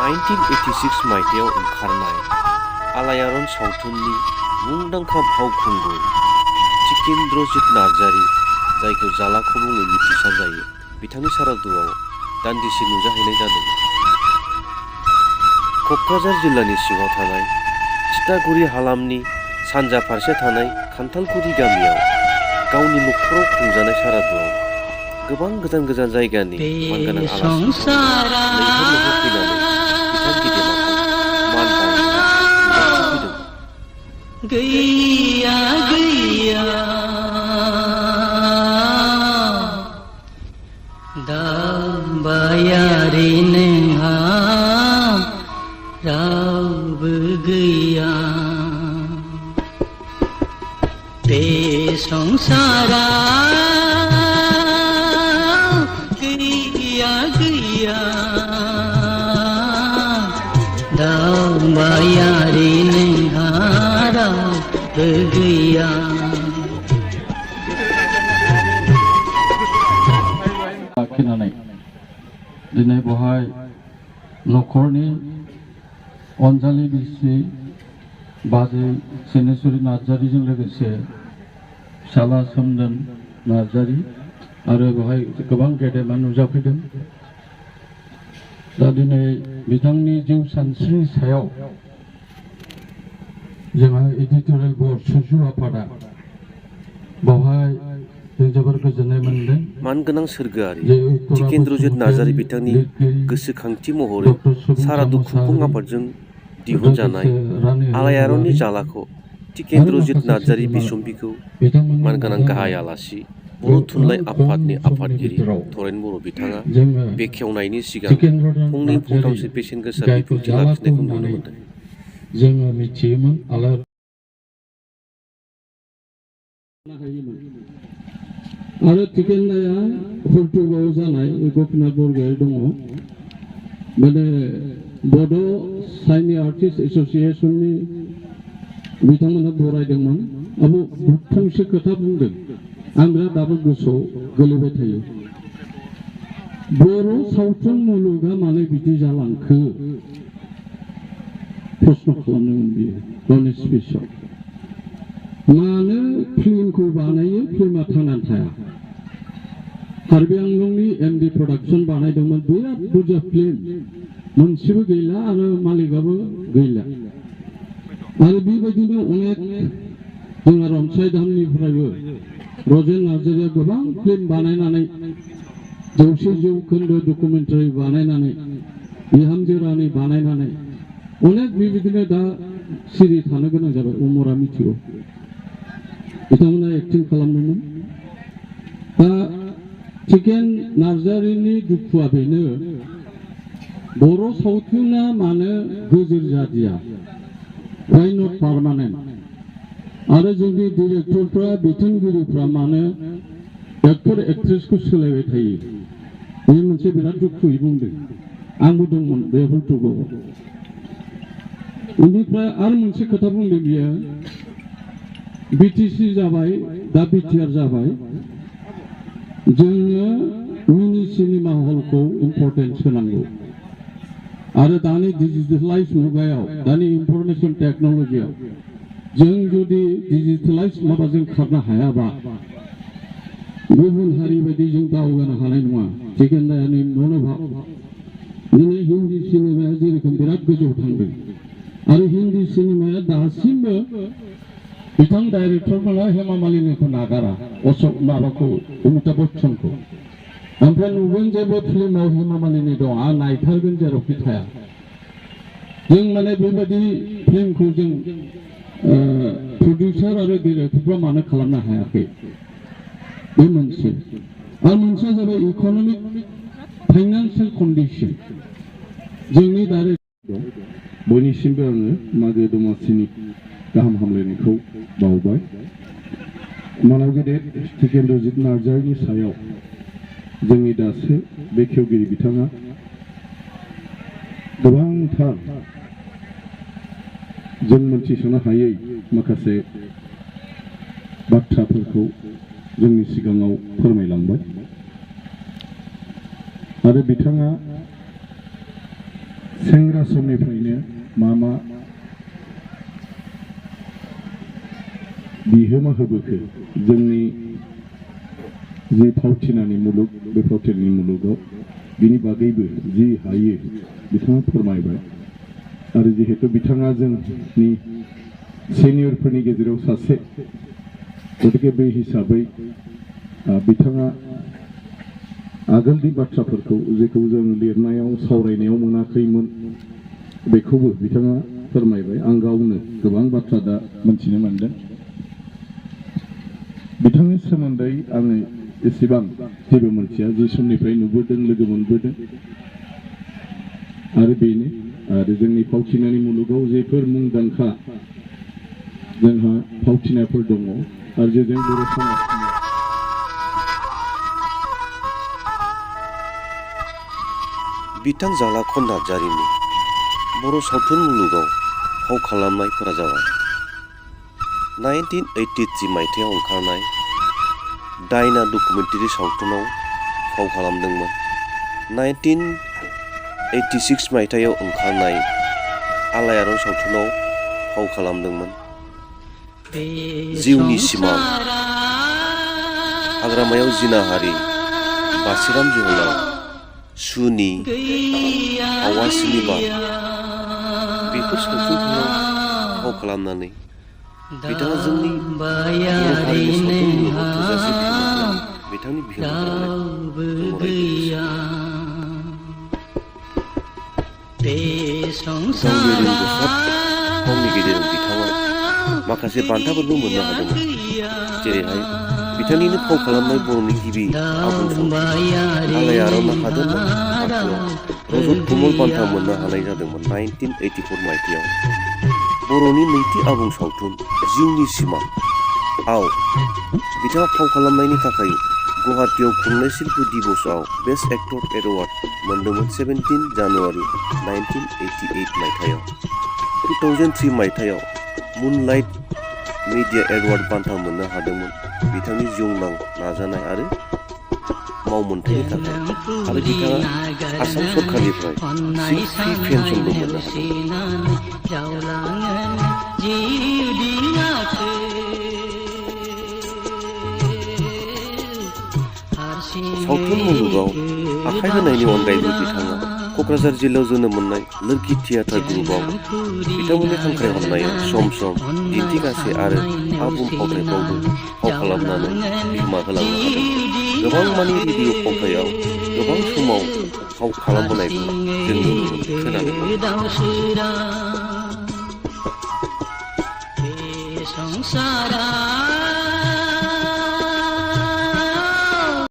1986 मायथाइयाव ओंखारनाय आलायारन सावथुननि मुंदांखा फावखुंगुर टिकेन्द्रजित नार्जारी जायखौ जालाको मुङै मिथिसार जायो बिथांनि सारादुआव दान्दिसे नुजाहैनाय जादों। क'क्राझार जिल्लानि सिङाव थानाय थिथागुरि हालामनि सानजा फारसे थानाय खान्थालगुरि गामियाव गावनि न'खराव खुंजानाय सारादुआव गोबां गोजान गोजान जायगानि मानगोनां आलासिफोरा लैहोर लैहोर फैनानै बिथां गेदेमाखौ मान बावनो नुजाथिफैदों। गैया गैया दाबायारि नोंहा रावबो गैया बे संसाराव गैया गैया दाबायारि नोंहा रावबो गैया। दिनै बहाय न'खरनि अनजालि बिसि बाजै सेनेश्वरी नार्जारीजों लोगोसे फिसाला सोमदोन नार्जारी आरो बेवहाय गोबां गेदेमा नुजाफैदों। दा दिनै बिथांनि जिउ सानस्रिनि सायाव जोंहा एडिटरियेल बर्ड सुजु आफादा बेवहाय जोबोर गोजोननाय मोनदों। मानगोनां सोरगोआरि टिकेन्द्रजित नार्जारी बिथांनि गोसोखांथि महरै सारादु खुंफुं आफादजों दिहुनजानाय आलायारननि जालाको टिकेन्द्रजित नार्जारी बिसम्बिखौ मानगोनां गाहाय आलासि बर' थुनलाइ आफादनि आफादगिरि थरेन बर' बिथाङा बेखेवनायनि सिगां फंनै फंथामसो बेसेन गोसा बिबुंथि लाखिनायखौ नुनो मोनदों। जोङो मिथियोमोन आरो टिकेन्दाया हरतुगाव जानाय गपिनाथ बरगयाव दङ। माने बड' साइनि आर्टिस्ट एस'सिएशननि बिथांमोना बरायदोंमोन। आबो फंसे खोथा बुंदों आं बिराद दाबो गोसोआव गोलैबाय थायो। बर' सावथुन मुलुगा मानो बिदि जालांखो प्रश्न खालामदोंमोन बियो गावनि स्पिचआव। मानो फिल्मखौ बानायो फिल्मा थांनानै थाया। कार्बि आंलंनि एमडि प्रडाक्शन बानायदोंमोन बिराद बुरजा फिल्म मोनसेबो गैला आरो मालिकआबो गैला। आरो बेबायदिनो अनेक जोंहा रनसाय धामनिफ्रायबो रजेन नार्जारीया गोबां फिल्म बानायनानै 100 जौखोन्दो डकुमेन्टारि बानायनानै बिहामजो रानि बानायनानै अनेक बेबायदिनो दा सिरि थानो गोनां जाबाय। उमरा मिथिगौ बिथांमोना एक्टिं खालामदोंमोन। दा टिकेन नार्जारीनि दुखुआ बेनो बर' सावथुना मानो गोजोर जादिया वाइ नट पार्मानेन्ट आरो जोंनि डिरेक्टरफ्रा बिथोनगिरिफ्रा मानो एक्टर एक्ट्रेसखौ सोलायबाय थायो बे मोनसे बिराद दुखुयै बुंदों। आंबो दंमोन बे हलथुगाव। बेनिफ्राय आरो मोनसे खोथा बुंदों बियो बिटिसि जाबाय दा बिटिआर जाबाय जोङो मिनि सिनेमा हलखौ इम्परटेन्स होनांगौ। आरो दानि डिजिटेलाइज मुगायाव दानि इनफरमेशन टेक्न'लजियाव जों जुदि डिजिटेलाइज माबाजों खारनो हायाबा गुबुन हारि बायदि जों दावगानो हानाय नङा। टिकेन्दायानि मनोभाब दिनै हिन्दी सिनेमाया जेरोखोम बिराद गोजौ थांदों आरो हिन्दी सिनेमाया दासिमबो बिथां डाइरेक्टरफोरा हेमा मालिनीखौ नागारा अशोक माबाखौ अमिताभ बच्चनखौ। ओमफ्राय नुगोन जे बे फिल्माव हेमा मालिनी दं आं नायथारगोन जेरावखि थाया। जों माने बेबायदि फिल्मखौ जों प्रडिउसार आरो डिरेक्टरफ्रा मानो खालामनो हायाखै बे मोनसे। आरो मोनसेया जाबाय इक'नमिक फाइनान्सियेल कन्डिसन। जोंनि डाइरेक्टर बयनिसिमबो आङो मागो दमासिनि गाहाम हामलायनायखौ बावबाय। मानव गेदेर टिकेन्द्रजित नार्जारीनि सायाव जोंनि दासो बेखेवगिरि बिथाङा गोबांथार जों मोनथिस'नो हायै माखासे बाथ्राफोरखौ जोंनि सिगाङाव फोरमायलांबाय। आरो बिथाङा सेंग्रा समनिफ्रायनो मा बिहोमा होबोखो जोंनि जे फावथिनानि मुलुग बे फावथिनानि मुलुगाव बिनि बागैबो जि हायो बिथाङा फोरमायबाय आरो जिहेतु बिथाङा जोंनि सेनियरफोरनि गेजेराव सासे गतिके बे हिसाबै बिथाङा आगोलनि बाथ्राफोरखौ जेखौ जों लिरनायाव सावरायनायाव मोनाखैमोन बेखौबो बिथाङा फोरमायबाय आं गावनो गोबां बाथ्रा दा मोनथिनो मोनदों बिथांनि सोमोन्दै आङो एसेबां जेबो मोनथिया जे समनिफ्राय नुबोदों लोगो मोनबोदों आरो बेनो आरो जोंनि फावथिनानि मुलुगाव जेफोर मुंदांखा जोंहा फावथिनाफोर दङ आरो जों बर' समाजनि बिथां जालाख' नार्जारिनि बर' सावथुन मुलुगाव फाव खालामनायफोरा जाबाय 1983 मायथाइयाव ओंखारनाय दायना डकुमेन्टारि सावथुनाव फाव खालामदोंमोन 1986 मायथाइयाव ओंखारनाय आलायारन सावथुनाव फाव खालामदोंमोन जिउनि सिमां हाग्रामायाव जिनाहारि बासिराम जोहोलाव सुनि हावासिनि बार बेफोर सावथुनफोराव फाव खालामनानै बिथाङा जोंनि बर' हारिनि सावथुन मुलुगाव थोजासे बिहोमा बिथांनि बिहोमाखौ गावनि रोंगौसार फावनि गेजेरजों बिथाङा माखासे बान्थाफोरबो मोननो हादोंमोन जेरैहाय बिथांनिनो फाव खालामनाय बर'नि गिबि आबुं सावथुन आलायारन हादोरमा थाखोआव रजत कमल बान्था मोननो हानाय जादोंमोन 1984 मायथाइयाव बर'नि नैथि आबुं सावथुन जिउनि सिमां आव बिथाङा फाव खालामनायनि थाखाय गुवाहाटीआव खुंनाय शिल्प दिवसआव बेस्ट एक्टर एवार्ड मोनदोंमोन 17 जानुवारि 1988 मायथाइयाव 2003 मायथाइयाव मुनलाइट मिडिया एवार्ड बान्था मोननो हादोंमोन बिथांनि जिउनां नाजानाय आरो मावमोनथायनि थाखाय आरो बिथाङा आसाम सरकारनिफ्राय शिल्पी पेन्सनबो मोननो सावथुन मुलुगाव आखाइ होनायनि अनगायैबो बिथाङा क'क्राझार जिल्लायाव जोनोम मोननाय लोरगि थियाटार ग्रुपआव बिथांमोननि हांख्रायहरनायाव सम सम दिन्थिगासे आरो आबुं फावथायफ्रावबो फाव खालामनानै बिहोमा होलांनो हादों गोबां मानि रेडिअ' फावथायाव गोबां समाव फाव खालामबोनायखौ जों नुनो मोनो खोनानो मोनो